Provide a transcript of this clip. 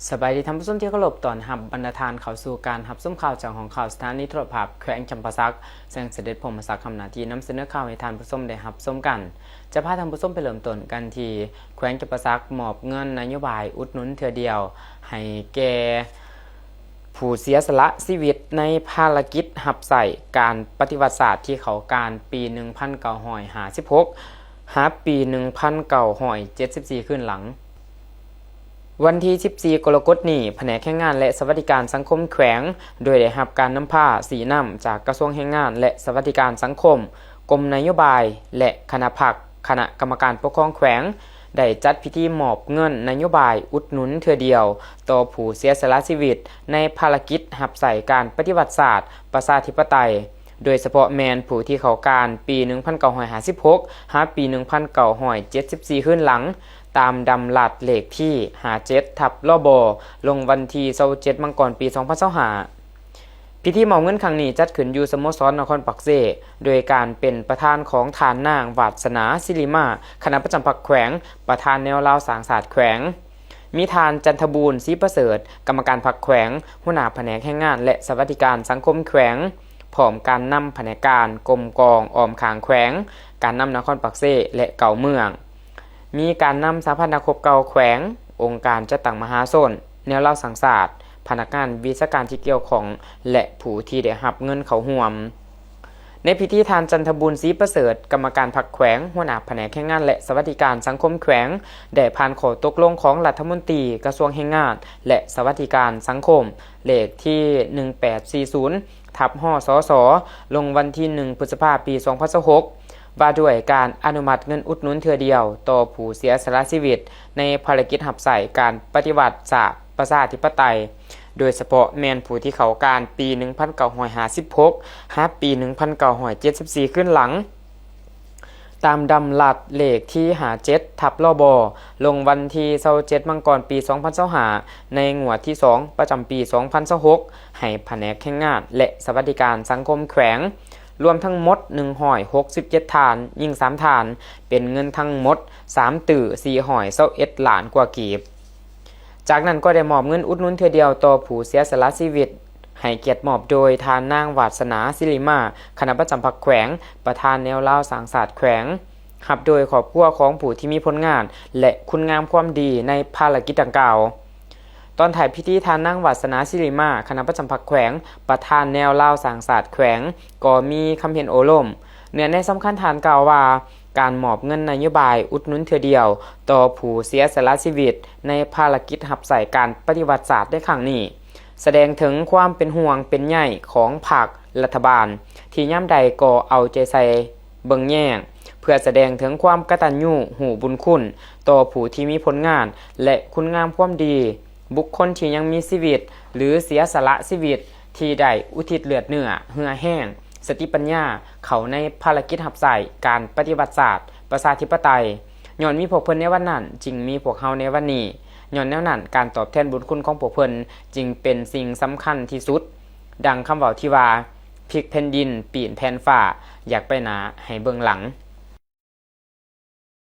ສະບາຍດີທ່ານຜູ້ຊົມທີ່ເຄົາລົບ, ຕ້ອນຮັບບັນດາທ່ານເຂົ້າສູ່ການຮັບຊົມຂ່າວຈາກຫ້ອງຂ່າວສະຖານີໂທລະພາບແຂວງຈຳປາສັກ, ແສງສະເດັດ ພົມມະສັກ ທຳໜ້າທີ່ນຳສະເໜີຂ່າວໃຫ້ທ່ານຜູ້ຊົມໄດ້ຮັບຊົມກັນ. ຈະພາທ່ານຜູ້ຊົມໄປເລີ່ມຕົ້ນກັນທີ່ແຂວງຈຳປາສັກ ມອບເງິນນະໂຍບາຍອຸດໜູນເທື່ອດຽວໃຫ້ແກ່ ຜູ້ເສຍສະຫຼະຊີວິດໃນພາລະກິດຮັບໃຊ້ການປະຕິວັດຊາດທີ່ເຂົ້າການປີໜຶ່ງພັນເກົ້າຮ້ອຍຫ້າສິບຫົກ ຫາປີໜຶ່ງພັນເກົ້າຮ້ອຍເຈັດສິບສີ່ ຄືນຫຼັງ. ວັນທີສິບສີ່ ກໍລະກົດນີ້, ພະແນກແຮງງານ ແລະ ສະຫວັດດີການສັງຄົມແຂວງ ໂດຍໄດ້ຮັບການນຳພາຊີ້ນຳຈາກກະຊວງແຮງງານ ແລະ ສະຫວັດດີການສັງຄົມ, ກົມນະໂຍບາຍ ແລະ ຄະນະພັກ, ຄະນະກຳມະການປົກຄອງແຂວງ ໄດ້ຈັດພິທີມອບເງິນນະໂຍບາຍອຸດໜູນເທື່ອດຽວຕໍ່ຜູ້ເສຍສະຫຼະຊີວິດໃນພາລະກິດຮັບໃຊ້ການປະຕິວັດຊາດ ປະຊາທິປະໄຕ, ໂດຍສະເພາະແມ່ນຜູ້ທີ່ເຂົ້າການປີໜຶ່ງພັນເກົ້າຮ້ອຍຫ້າສິບຫົກ ຫາປີໜຶ່ງພັນເກົ້າຮ້ອຍເຈັດສິບສີ່ ຄືນຫຼັງ, ຕາມດຳລັດເລກທີຫ້າເຈັດ ທັບ ລບ ລົງວັນທີຊາວເຈັດ ມັງກອນ ປີສອງພັນຊາວຫ້າ. ພິທີມອບເງິນຄັ້ງນີ້ຈັດຂຶ້ນຢູ່ສະໂມສອນນະຄອນປາກເຊ, ໂດຍການເປັນປະທານຂອງທ່ານນາງ ວາດສະໜາ ສິລິມາ, ຄະນະປະຈຳພັກແຂວງ, ປະທານແນວລາວສ້າງຊາດແຂວງ, ມີທ່ານ ຈັນທະບູນ ສີປະເສີດ, ກຳມະການພັກແຂວງ, ຫົວໜ້າພະແນກແຮງງານ ແລະ ສະຫວັດດີການສັງຄົມແຂວງ, ພ້ອມການນຳພະແນກການ, ກົມກອງອ້ອມຂ້າງແຂວງ, ການນຳນະຄອນປາກເຊ ແລະ ເກົ້າເມືອງ. ມີການນຳສະຫະພັນນັກຮົບເກົ່າແຂວງ, ອົງການຈັດຕັ້ງມະຫາຊົນ, ແນວລາວສ້າງຊາດ, ພະນັກງານວິຊາການທີ່ກ່ຽວຂ້ອງ ແລະ ຜູ້ທີ່ໄດ້ຮັບເງິນເຂົ້າຮ່ວມ. ໃນພິທີ, ທ່ານ ຈັນທະບູນ ສີປະເສີດ, ກຳມະການພັກແຂວງ, ຫົວໜ້າພະແນກແຮງງານ ແລະ ສະຫວັດດີການສັງຄົມແຂວງ ໄດ້ຜ່ານຂໍ້ຕົກລົງຂອງລັດຖະມົນຕີກະຊວງແຮງງານ ແລະ ສະຫວັດດີການສັງຄົມ ເລກທີໜຶ່ງແປດສີ່ສູນ ທັບ ຮສສ ລົງວັນທີໜຶ່ງ ພຶດສະພາ ປີສອງພັນຊາວຫົກ ວ່າດ້ວຍການອະນຸມັດເງິນອຸດໜູນເທື່ອດຽວຕໍ່ຜູ້ເສຍສະຫຼະຊີວິດໃນພາລະກິດຮັບໃຊ້ການປະຕິວັດຊາດປະຊາທິປະໄຕ, ໂດຍສະເພາະແມ່ນຜູ້ທີ່ເຂົ້າການປີໜຶ່ງພັນເກົ້າຮ້ອຍຫ້າສິບຫົກ ຫາປີໜຶ່ງພັນເກົ້າຮ້ອຍເຈັດສິບສີ່ ຄືນຫຼັງ. ຕາມດຳລັດເລກທີຫ້າເຈັດ ທັບ ລບ ລົງວັນທີຊາວເຈັດ ມັງກອນ ປີສອງພັນຊາວຫ້າ ໃນງວດທີສອງ ປະຈຳປີສອງພັນຊາວຫົກ ໃຫ້ພະແນກແຮງງານ ແລະ ສະຫວັດດີການສັງຄົມແຂວງ ລວມທັງໝົດໜຶ່ງຮ້ອຍຫົກສິບເຈັດທ່ານ, ຍິງສາມທ່ານ, ເປັນເງິນທັງໝົດສາມຕື້ສີ່ຮ້ອຍຊາວເອັດລ້ານກວ່າກີບ. ຈາກນັ້ນກໍໄດ້ມອບເງິນອຸດໜູນເທື່ອດຽວຕໍ່ຜູ້ເສຍສະຫຼະຊີວິດ, ໃຫ້ກຽດມອບໂດຍທ່ານນາງ ວາດສະໜາ ສິລິມາ, ຄະນະປະຈຳພັກແຂວງ, ປະທານແນວລາວສ້າງຊາດແຂວງ, ຮັບໂດຍຄອບຄົວຂອງຜູ້ທີ່ມີຜົນງານ ແລະ ຄຸນງາມຄວາມດີໃນພາລະກິດດັ່ງກ່າວ. ຕອນທ້າຍພິທີ, ທ່ານນາງ ວາດສະໜາ ສິລິມາ, ຄະນະປະຈຳພັກແຂວງ, ປະທານແນວລາວສ້າງຊາດແຂວງ ກໍມີຄຳເຫັນໂອ້ລົມ. ເນື້ອໃນສຳຄັນ, ທ່ານກ່າວວ່າ ການມອບເງິນນະໂຍບາຍອຸດໜູນເທື່ອດຽວຕໍ່ຜູ້ເສຍສະຫຼະຊີວິດໃນພາລະກິດຮັບໃຊ້ການປະຕິວັດຊາດໃນຄັ້ງນີ້ ສະແດງເຖິງຄວາມເປັນຫ່ວງເປັນໃຍຂອງພັກ, ລັດຖະບານ ທີ່ຍາມໃດກໍເອົາໃຈໃສ່ເບິ່ງແຍງ ເພື່ອສະແດງເຖິງຄວາມກະຕັນຍູຮູ້ບຸນຄຸນຕໍ່ຜູ້ທີ່ມີຜົນງານ ແລະ ຄຸນງາມຄວາມດີ, ບຸກຄົນທີ່ຍັງມີຊີວິດ ຫຼື ເສຍສະຫຼະຊີວິດ ທີ່ໄດ້ອຸທິດເລືອດເນື້ອເຫື່ອແຮງ, ສະຕິປັນຍາ ເຂົ້າໃນພາລະກິດຮັບໃຊ້ການປະຕິວັດຊາດປະຊາທິປະໄຕ. ຍ້ອນມີພວກເພິ່ນໃນວັນນັ້ນ, ຈຶ່ງມີພວກເຮົາໃນວັນນີ້. ຍ້ອນແນວນັ້ນ, ການຕອບແທນບຸນຄຸນຂອງພວກເພິ່ນຈຶ່ງເປັນສິ່ງສຳຄັນທີ່ສຸດ. ດັ່ງຄຳເວົ້າທີ່ວ່າ, ພລິກແຜ່ນດິນ, ປີ້ນແຜ່ນຟ້າ, ຢາກໄປໜ້າໃຫ້ເບິ່ງຫຼັງ.